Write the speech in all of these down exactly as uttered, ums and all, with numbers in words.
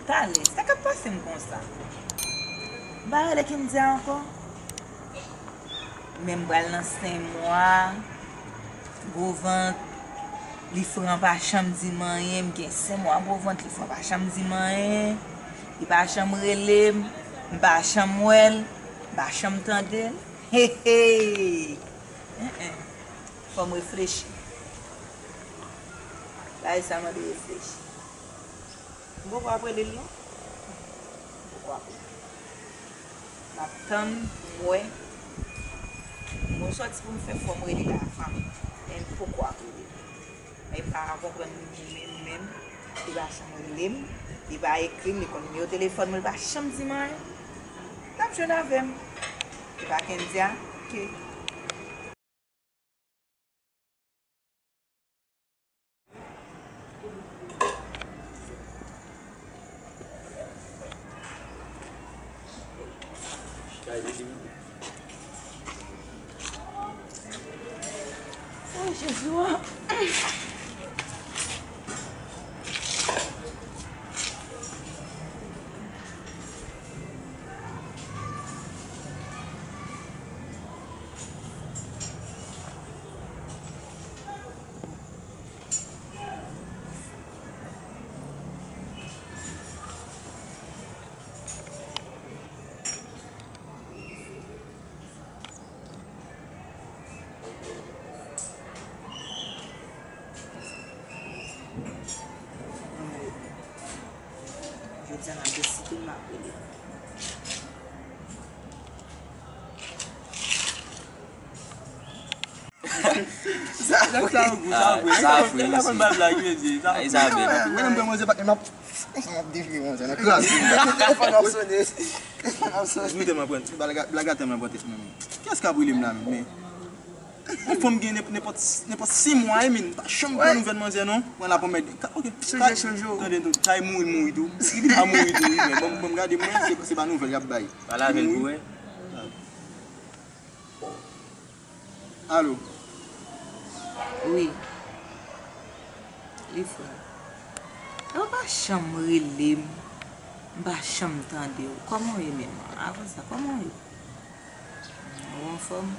Pale, sa k ap pase m konsa? M pa rele Kendia ankò. Men m pral nan senk mwa, gwo vant, Lifran pa janm di m anyen, m gen senk mwa gwo vant, Lifran pa janm di m anyen, li pa janm rele m, m pa janm wè l, m pa janm tande l. He, he! En, en. Fò m reflechi. Bagay sa mande reflechi. M poko ap rele l non. M poko ap rele l. M ap tann pou m wè. Mwen sòti pou m fè fò m rele la fanmi. Men m poko ap rele l. Li pa konprann li menm menm. Li pa janm rele m. Li pa ekri m. Li konn nimewo telefòn mwen. Li pa janm di m anyen. L ap jwenn avè m. Li pa Kendia. Ok. Ay, Jezi, wa. Jodi a, m ap deside m ap rele. Sa fre, sa fre, sa fre, mesye. Sa fre, mesye. Mwen menm, mwen, se pa, m ap, m ap devire, mwen, nan klas. Telefòn ap sonnen. Telefòn ap sonnen. Nou tèlman pran, blaga, blaga tèlman pran tèt mwen, men. Kiyès k ap rele m la, men? Yon fanm gen nenp-, nenpòt, nenpòt senk mwa, e men, pa janm pran nouvèl manzè, non. Mwen la pran mèd. Ka-, ok. Chanje, chanje. Tande, tande, kay mouri, mouri tou. Li vin pa mouri tou, wi, men bon, bon, gade, mwen, se, se pa nouvèl y ap bay. Pale avè l pou wè. Alo. Wi. Li fè. Ou pa janm rele m. M pa janm tande w. Kòman w ye menm? Avan sa, kòman w ye? Ou anfòm?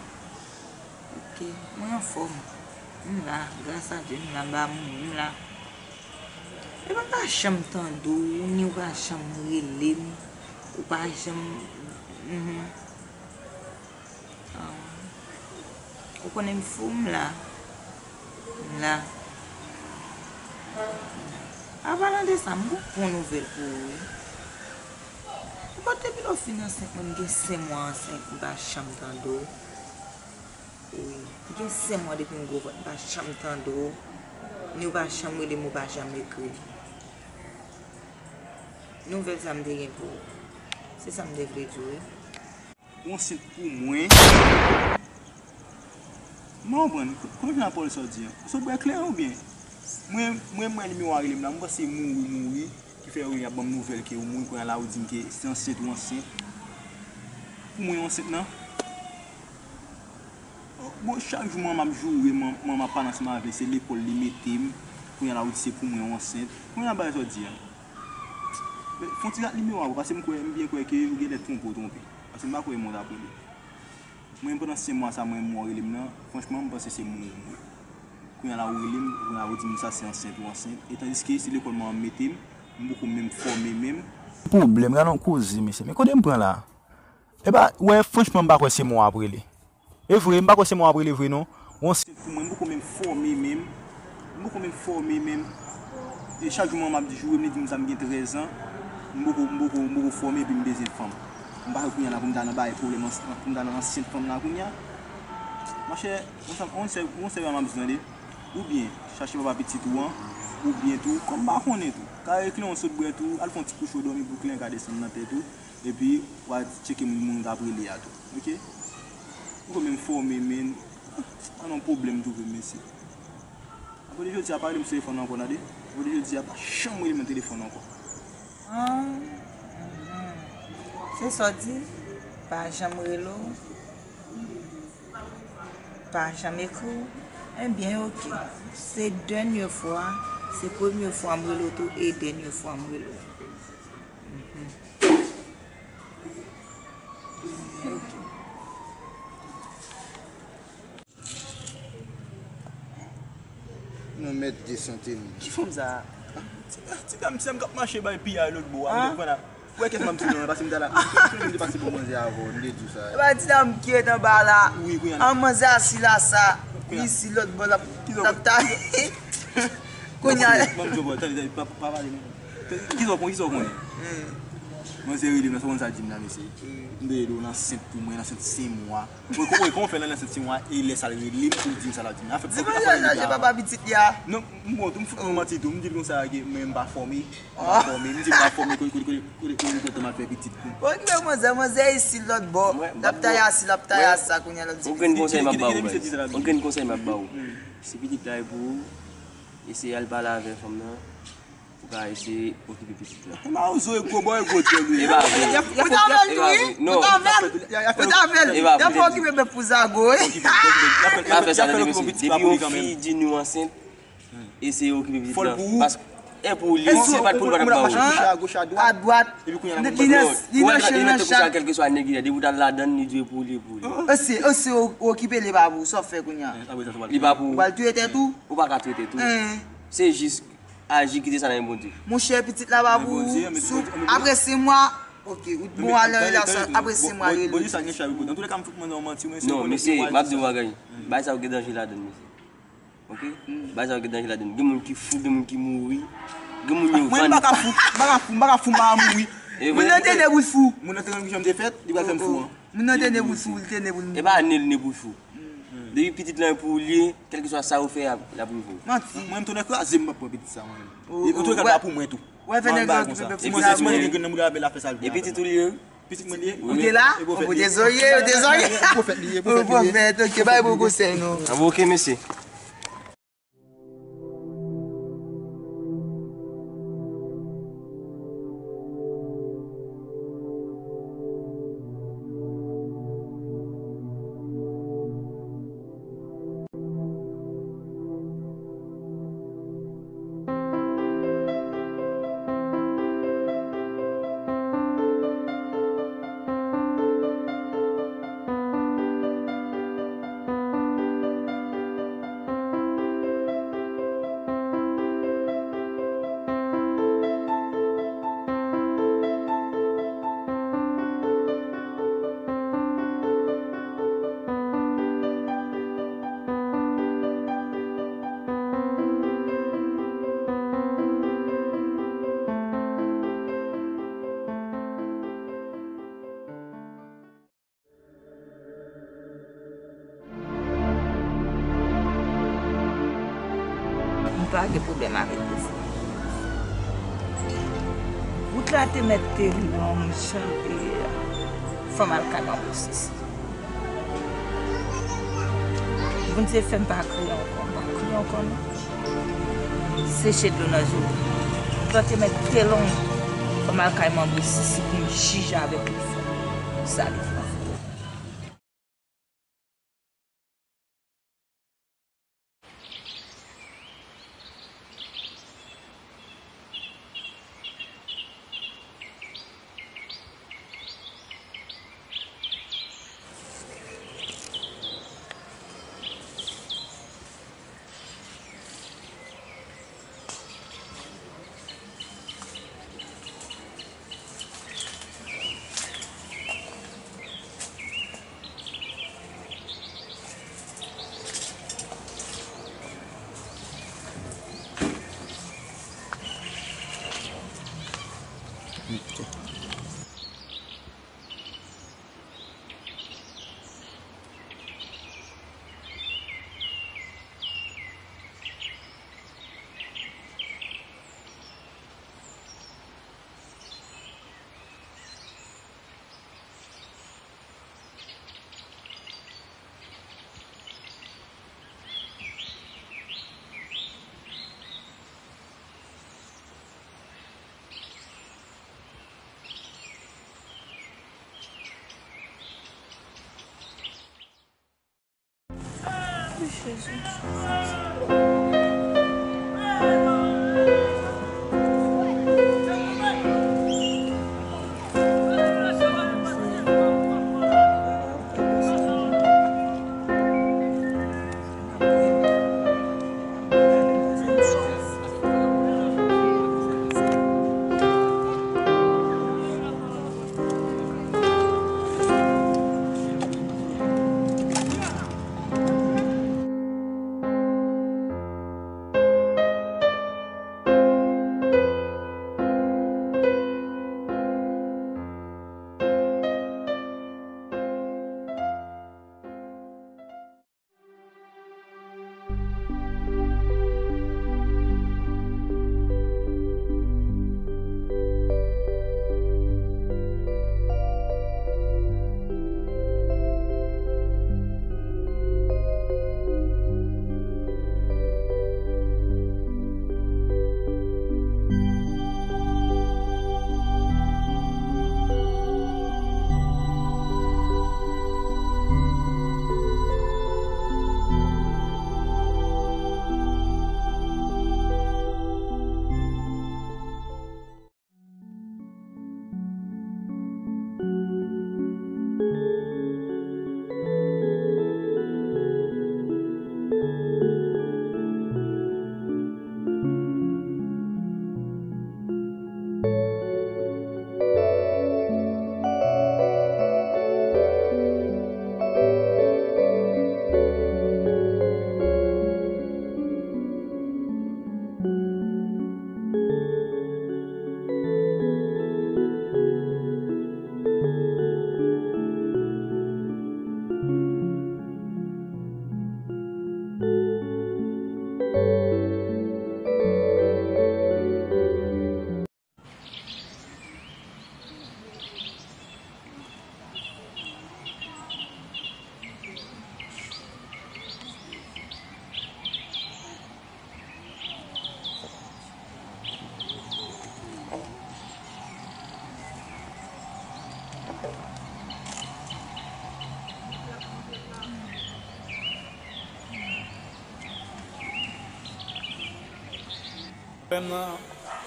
Ok. Mwen anfòm. M la. Gras a Dye, m la. M pa mouri. M la. Epi m pa janm tande w, ni w pa janm rele m, ou pa janm, mhm. Ah. Ou konnen m fou, m la. M la. Apalan de sa, m gon bon nouvèl pou ou, wi. Ou pa depi lè w fin ansent, mwen m gen senk mwa ansent, m pa janm tande w. Wi. M gen senk mwa depi m gwo vant, m pa janm tande w. Ni w pa janm rele m, ou pa janm ekri m. Nouvèl sa m te gen pou ou. Se sa m te vle di w, wi. Ou ansent pou mwen. M pa konprann. K-, kòman jan pawòl sa w di an? Ou sot bwè kleren oubyen? Mwen, mwen, mwen nimewo a rele m la, m panse mouri, mouri. Ki fè yo vin ap ban m nouvèl ke ou mouri, kounye a la ou di m ke se ansent ou ansent. Pou mwen ou ansent nan? Bon, chak jou mwen m ap joure, mwen, mwen m ap pale ansanm avè l, se lekòl li mete m. Kounye a la ou di se pou mwen ou ansent. Kounye a bagay sa w di a. Men, fè yon ti rat nimewo a pou, paske m kwè, m byen kwè ke ou genlè twonpe w twonpe. Paske m pa kwè moun t ap rele. Mwen, pandan senk mwa sa, mwen, mwen w rele m nan, franchman, m panse se moun ou mouri. Kounye a la ou rele m, kounye a ou di m sa se ansent ou ansent. E tandiske se lekòl manman m mete m, m poko menm fòme menm. Pwoblèm, gade yon koze, mesye. Men kote m pran la? Epa, wè, franchman, m pa kwè se mwen w ap rele. E vre, m pa kwè se mwen w ap rele vre, non. Ou ansent pou mwen, m poko menm fòme menm. M poko menm fòme menm. E chak jou manman m ap di joure m, li di m sa m gen trèz an. M poko, m poko, m poko fòme epi m bezwen fanm. M pa kwè kounye a la pou m ta nan bagay pwoblèm, pou m ta nan ansent fanm la kounye a. Monchè, yon sèl, yon sèl, yon sèl bagay m ap di tande. Oubyen, chache papa pitit ou an, oubyen tou, kòm m pa konnen tou. Ka regle yon sot bwè tou, al fè yon ti kouche w dòmi pou kleren ka desann nan tèt ou. Epi, w a tcheke moun, moun ou t ap rele a tou. Ok? M poko menm fòme, men, pa nan pwoblèm tou vre, mesye. Apre de jodi a, pa rele m sou telefòn ankò, tande? Apre de jodi a, pa janm rele m nan telefòn ankò. Ah, mhm. Se sa w di? Pa janm rele w? Pa janm ekri w? Ebyen, ok. Se dènye fwa, se premye fwa m rele w tou e dènye fwa m rele w. Mèt de sante m. Ki fanm sa a? Ti, ti dam, ti dam k ap mache bay piyay lòt bò a, ou konprann a? Ou wè kès m ap di non, paske m ta la, m te pase pou manzè avè w, m te di w sa. E pa ti dam ki ret anba la. Wi, kounye a. An manzè a si la sa, li si lòt bò l ap, l ap ta. Kounye a. Ban m di w, tande, tande, pa, pa pale non. Kisa w konnen, kisa w konnen? Manzè rele m nan, sa w konn sa l di m la, mesye? M te rele w, l ansent pou mwen, l ansent senk mwa. Ou, ou, ou, kòman w fè nan, nan senti mwen, e lè sa l rele m pou l di m sa l ap di m? Di m sa l ap di m, papa pitit li a. Non, m bon, tou, m fout mwen manti tou. M di l konsa, ke mwen, m pa fòme. M pa fòme. M di m pa fòme, kote, kote, kote, kote, kote, kote m ap fè pitit tou. Okipe manzè, manzè isi lòt bò. L ap taye asi, l ap taye asa, kounye a l ap di pitit. Yon grenn konsèy m ap ba w, guys. Yon grenn konsèy m ap ba w. Si pitit la e pou ou, eseye al pale avè fanm nan. Ou ka eseye okipe pitit la. E mawozo e gwo bò e gwo dyòl wi. E pa vre. Ou t avè l tou wi. Non. Ou t avè l. Ou t avè l. E pa vre. Y ap fè okipe bèf pou zago wi. Pa fè sa tande mesye. Depi yon fi di nou ansent, eseye okipe pitit la. Paske e pou ou li, se pa t pou l pa t ap ba ou. A dwat. Li nan, li nan chan nan chat. Kèlkeswa nèg li ye, depi w t al ladan l, li dwe pou ou li, e pou ou li. Ese, ese ou okipe li pa pou ou, sa w fè kounye a? Li pa pou ou. Ou pral touye tèt ou? Ou pa ka touye tèt ou. Se jis aji, kite sa nan men Bondye. Monchè, pitit la pa pou ou. Apre senk mwa, oke, ou bon al nan relasyon, apre senk mwa rele. Non, mesye, m ap di w yon bagay. Bagay sa yo gen danje ladan l, mesye. Oke? Bagay sa yo gen danje ladan l. Gen moun ki fou, gen moun ki mouri. Gen moun yo vann. Mwen, m pa ka fou, m pa ka fou, m pa ka fou, m pa ka mouri. Moun nan te ne pou l fou. Moun nan te konn kijan m te fèt, li pral fè m fou an. Moun nan te ne pou l fou, li te ne pou l mouri. E pa ne l ne pou l fou. Depi pitit lan e pou ou li ye, kèlkeswa sa ou fè, l ap, l ap rive w. Manti. Mwen, m tounen kraze, m p ap pran pitit sa, mwen. Antouka, l pa pou mwen tou. Wè, fè nèg yo okipe pitit la. Si mwen gen grenn nan bouda, l ap fè sa l vle. E pitit ou li ye? Pitit mwen li ye? Ou te la? Ou te zorye, ou te zorye. Pwofèt li ye, pwofèt li ye. Pwofèt, oke, bay bon konsèy non. A bon, oke, mesye. M pa gen pwoblèm avèk ou. Wout la te mèt terib, yon moun chante, fanm al kay manbo sisi. Bondye fè m pa kriye ankò, m pa kriye ankò non. Seche dlo nan je m. Tan te mèt te long, fò m al kay manbo sisi pou m jije avèk li fò. Sa li fè.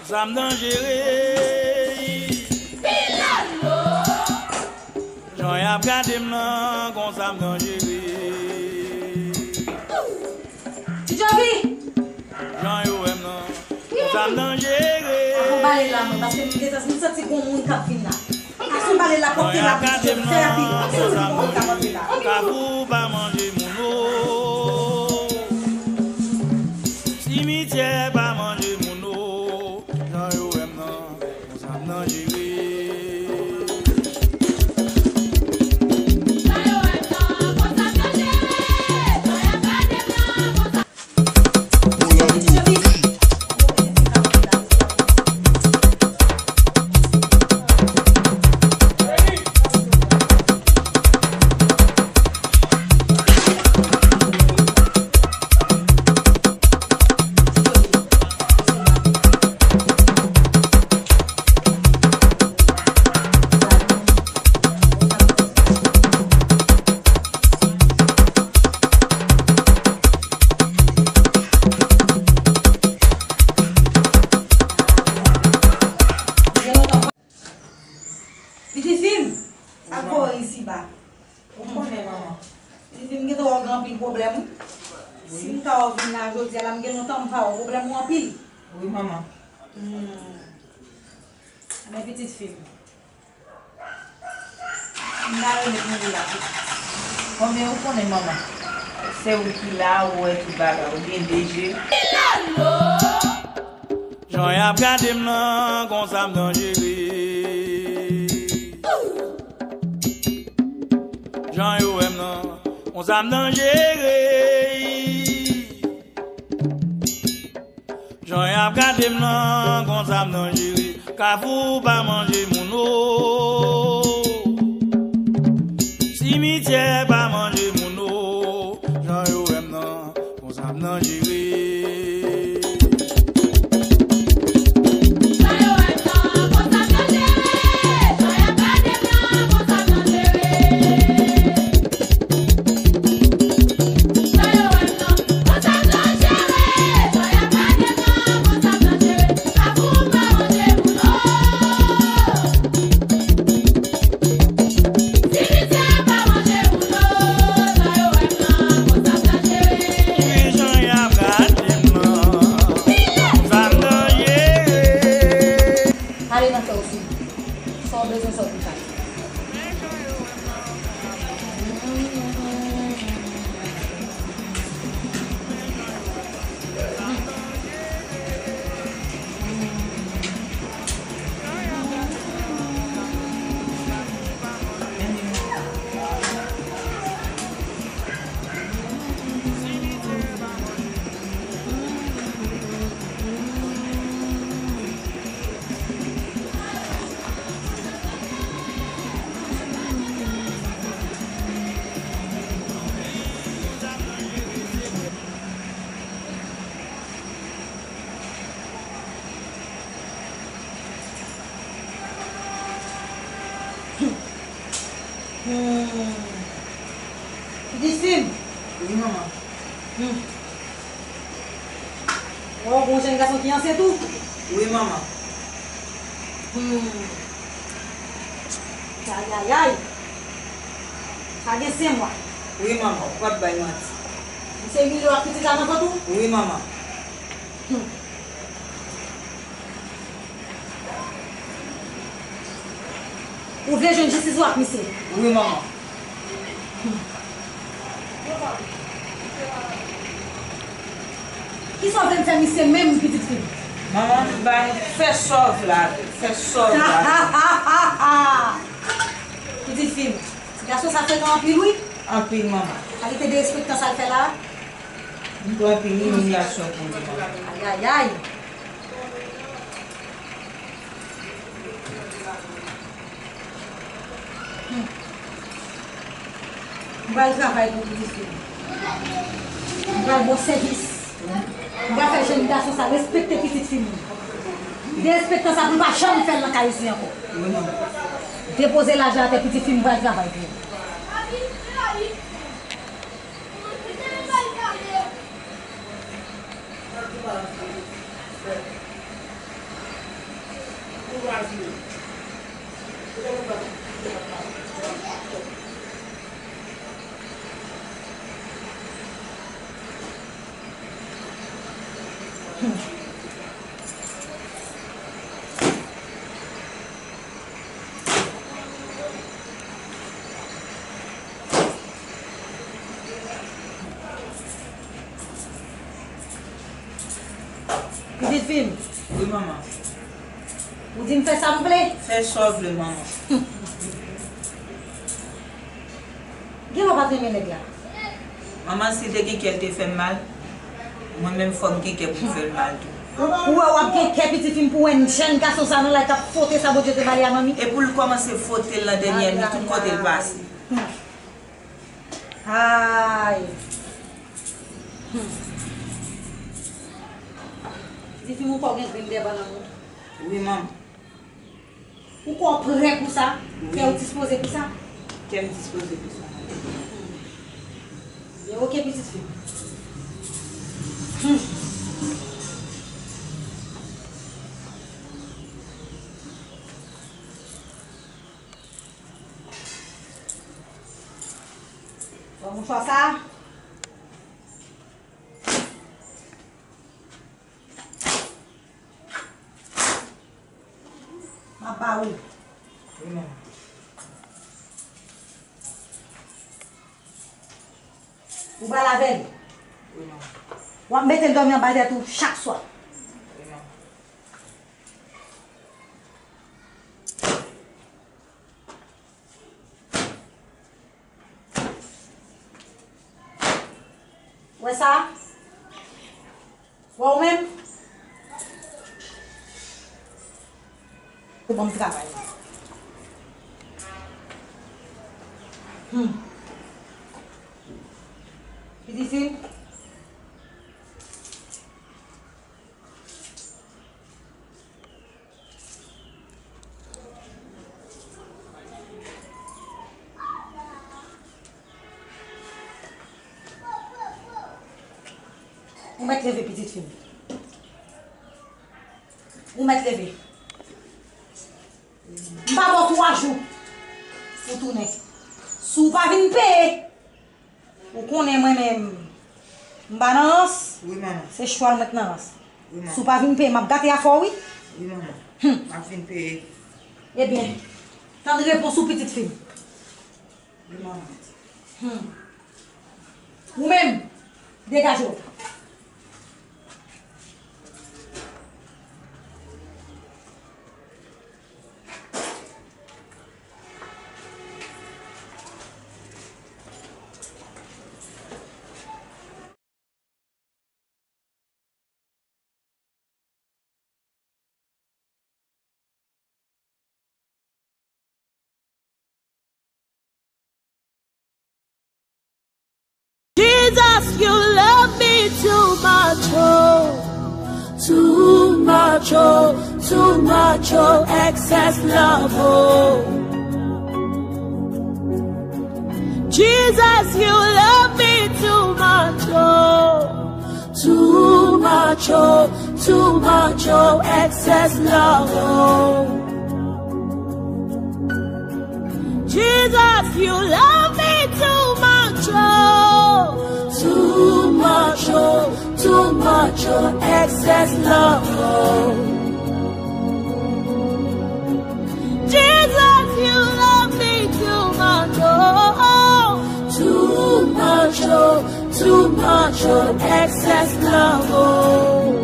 Sa m danjere. Jan y ap gade m nan, konsa m danjere. Ti Jovi! Jan yo wè m nan, konsa m danjere. Avan bale la, mwen, paske m gentan, m santi gon moun k ap vin la. Avan bale la, pòte la pou Ti Jovi, fè rapid. M santi gon moun k ap antre la. Kafou pa manje moun, o. Simityè pa manje moun, o. Jan yo wè m nan, konsa m danjere. Pitit fi m, sa k voye w isiba? Ou konnen, manman. Pitit fi m, m gentan wè w gen anpil pwoblèm, wi. Si m ta wè w vin la jodi a la, m gen lontan m pa wè w. Pwoblèm ou anpil. Wi, manman. Hmm. Men pitit fi m, m ta renmen pou ou la pitit. Konbyen ou konnen, manman? Se ou ki la, ou wè tout bagay, ou gen de je. Jan y ap gade m nan, konsa m danjere. Jan yo wè m nan, konsa m danjere. Jan y ap gade m nan, konsa m danjere. Kafou pa manje moun, o. Simityè pa manje moun, o. Jan yo wè m nan, konsa m danjere. Ale nan kè w, fi. Sa w bezwen sòti sa. Hmm. Pitit fi m. Wi, manman. Hmm. Ou wè yon jèn gason ki ansent ou? Wi, manman. Hmm. Ayayay. Sa gen senk mwa. Wi, manman, ou p ap bay manti. Misye imilye w ak pitit la nan vant ou? Wi, manman. Hmm. Ou vle jwenn jistis ou ak misye? Wi, manman. Kisa w vle m fè misye menm, pitit fi m? Manman, m ba nou fè sa w vle avè l, fè sa w vle avè l. Pitit fi m, ti gason sa frekan anpil, wi. Anpil, manman. Kalite derespektan sa l fè la. M pran anpil imilyasyon pou li, manman. Ayayay. Hmm. M pral travay pou pitit fi m. M pral ba w sèvis. M pral fè jèn gason sa respekte pitit fi m. Derespektan sa pou l pa janm fè l nan kay isi ankò. Wi, manman. Depoze lajan atè, pitit fi m pral travay pou ou. Pitit fi m. Wi, manman. Ou di m fè sa m vle? Fè sa w vle, manman. Gen lè w pa t renmen nèg la. Manman, si l te gen kè, l te fè m mal. Mwen menm, fò m gen kè pou m fè l mal tou. Ou, ou wè w ap gen kè, pitit fi m, pou wè jèn gason sa nan lari k ap fwote sa Bondye te ba li a, manmi? E pou l kòmanse fwote l nan dènyè li, tout kote l pase. Ay. Hmm. Pitit fi m, ou kwè w gen grenn dèyè bannann ou? Wi, manman. Ou kwè w prè pou sa? Wi. Kè w dispoze pou sa? Kè m dispoze pou sa. Byen, oke, pitit fi m. Hmm. Pran mouchwa sa. M ap ba ou. Wi, manman. Ou pral avè l? Wi, manman. W ap mete l dòmi anba tèt ou chak swa. Wi, manman. Wè sa? Wè ou menm? Ou ban m travay la. Hmm. Pitit fi m. Ou mèt leve, pitit fi m. Ou mèt leve. M pa ba w twa jou pou tounen. Si w pa vin peye, ou konnen mwen menm, m pa nan rans. Wi, manman. Se chwa l mwen k nan rans. Wi, manman. Si w pa vin peye, m ap gate afè w, wi. Wi, manman. Hmm. M ap vin peye. Ebyen, tann repons ou, pitit fi m. Wi, manman. Hmm. Ou menm, degaje w. Jesus, you love me too much, oh, too much, oh, too much, oh, excess love, oh. Jesus, you love me too much, oh. Too much, oh, too much, oh, excess love, oh. Jesus, you love me too much, oh. Too much, oh, too much, oh, excess love, oh. Jesus, you love me too much, oh. Too much, oh, too much, oh, excess love, oh.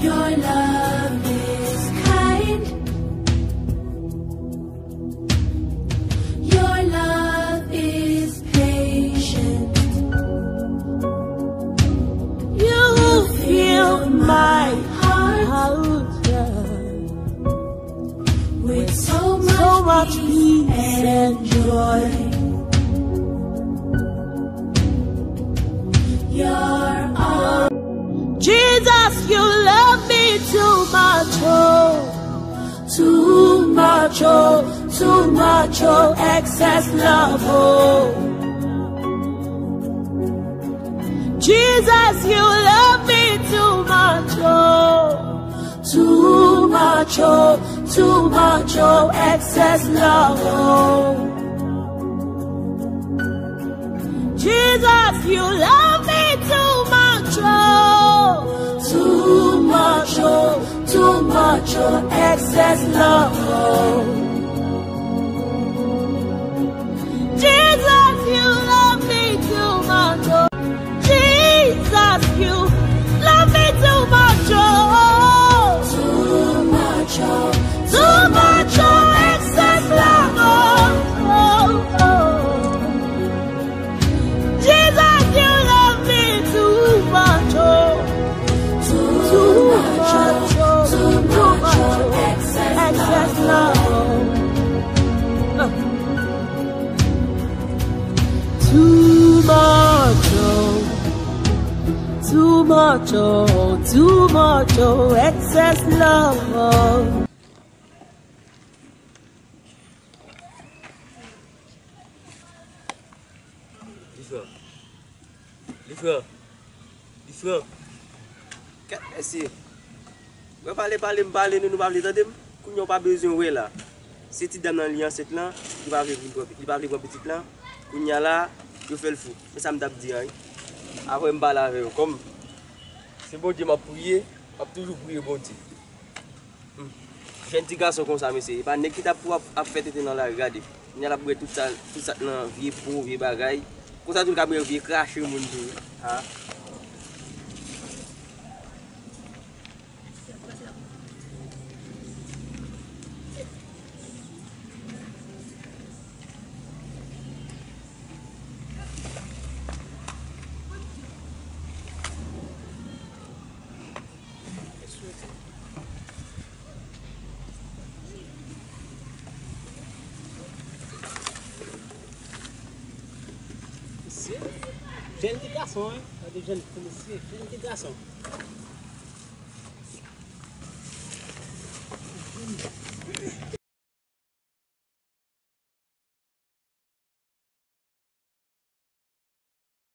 Your love is kind. Your love is patient. You fill my heart, yeah, with so much, so much peace and joy. You're all Jesus, you love me too much, oh. Too much, oh, too much, oh, excess love, oh. Jesus, you love me too much, oh. Too much, oh, too much, oh, excess love, oh. Jesus, you love me too much, oh. Too much, oh, too much, oh, excess love, oh. Jesus, you love me too much, oh. Jesus, you love me too much, oh. Too much, oh, too much, oh, excess love, oh, oh, oh. Jesus, you love me too much, oh. Too much, oh, too much, oh, excess love, oh. Too much, oh. Too much, oh, too much, oh, excess love, oh. Lifran. Lifran. Lifran. Kèt mesye. Mwen pale, pale, m pale, nou, nou pa vle tande m. Kounye a w pa bezwen wè la. Se ti dam nan li ansent lan, li pa vle vin pran, li pa vle pran pitit lan. Kounye a la, yo fè l fou. Men sa m t ap di a, wi. Apre m pale avè yo. Kòm se Bondye m ap priye, m ap toujou priye Bondye. Hmm. Jèn ti gason konsa, mesye. E pa nèg ki t ap pou ap, ap fè tenten nan lari, gade. Kounye a l ap bwè tout sa, tout sa nan vye po, vye bagay. Konsa tou l ka bwè vye krache moun tou, wi. Ha. Mesye, jèn ti gason, wi. Gade jèn ti mesye, jèn ti gason.